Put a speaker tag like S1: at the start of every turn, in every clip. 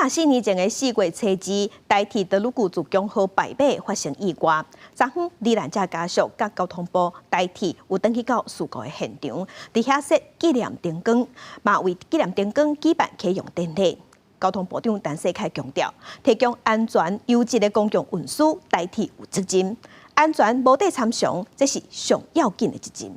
S1: 34年前的4月初二，台鐵太魯閣自強號敗馬發生意外。昨昏罹難者家屬佮交通部台鐵有轉去到事故的現場，佇遐設紀念燈光，嘛為紀念燈光舉辦啟用典禮。交通部長陳世凱強調，提供安全優質的公共運輸，台鐵有責任，安全無得參詳，這是上要緊的責任。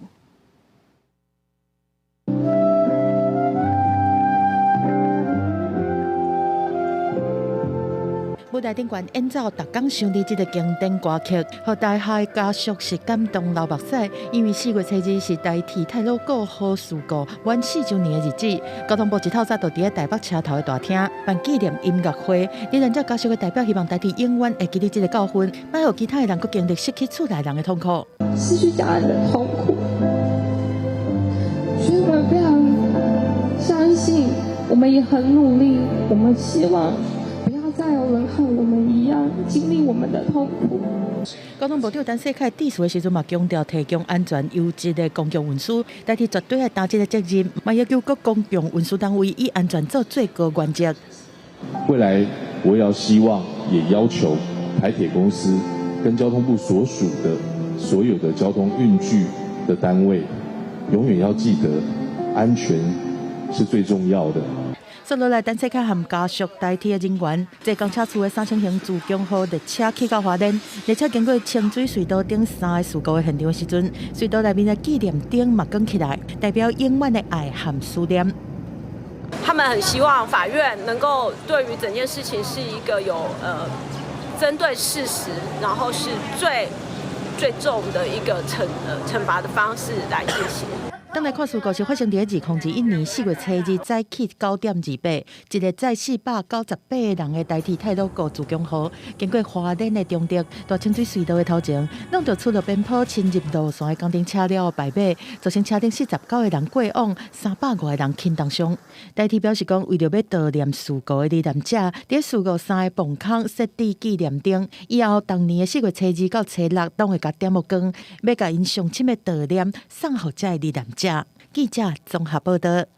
S2: 舞台頂懸演奏逐工想你這个經典歌曲，予台下家屬是感動流目屎，因為4月初二是台鐵太魯閣號事故滿4週年的日子。交通部一透早就佇咧台北車頭的大廳辦紀念音樂會，罹難者家屬的代表希望台鐵永遠會記得這个教訓，莫予其他的人閣經歷失去厝內人的痛苦。
S3: 失去家人的痛苦，所以我們非常相信，我們也很努力，我們希望不要再有人和我們一樣經歷我們的痛苦。
S2: 交通部長陳世凱致辭的時陣嘛，強調提供安全優質的公共運輸，台鐵絕對愛擔這个責任，嘛要求各公共運輸單位以安全做最高原則。
S4: 未來我也要希望，也要求台鐵公司跟交通部所屬的所有的交通運具的單位，永遠要記得安全是最重要的。
S2: 接落來，陳世凱和家屬、台鐵的人員坐公車處的3000型自強號列車去到花蓮，列車經過清水隧道頂三个事故的現場的時陣，隧道內面的紀念燈嘛關起來，代表永遠的愛和思念。
S5: 他們很希望法院能夠對於整件事情是一個有針對事實，然後是最最重的一個懲罰的方式來進行。
S2: 當來看事故是發生佇2021年4月初二早起9:28，一个載498個人的台鐵太魯閣自強號，經過花蓮的中壢大清水隧道的頭前，弄著出了邊坡侵入路線的工程車了後敗馬，造成車頂49個人過往，300外個人輕重傷。台鐵表示講，為著欲悼念事故的罹難者，佇事故三个磅空設置紀念燈，以後逐年的4月初二到初六，攏會共點予光，欲共𪜶上深的悼念送予這个罹難者。記者綜合報導。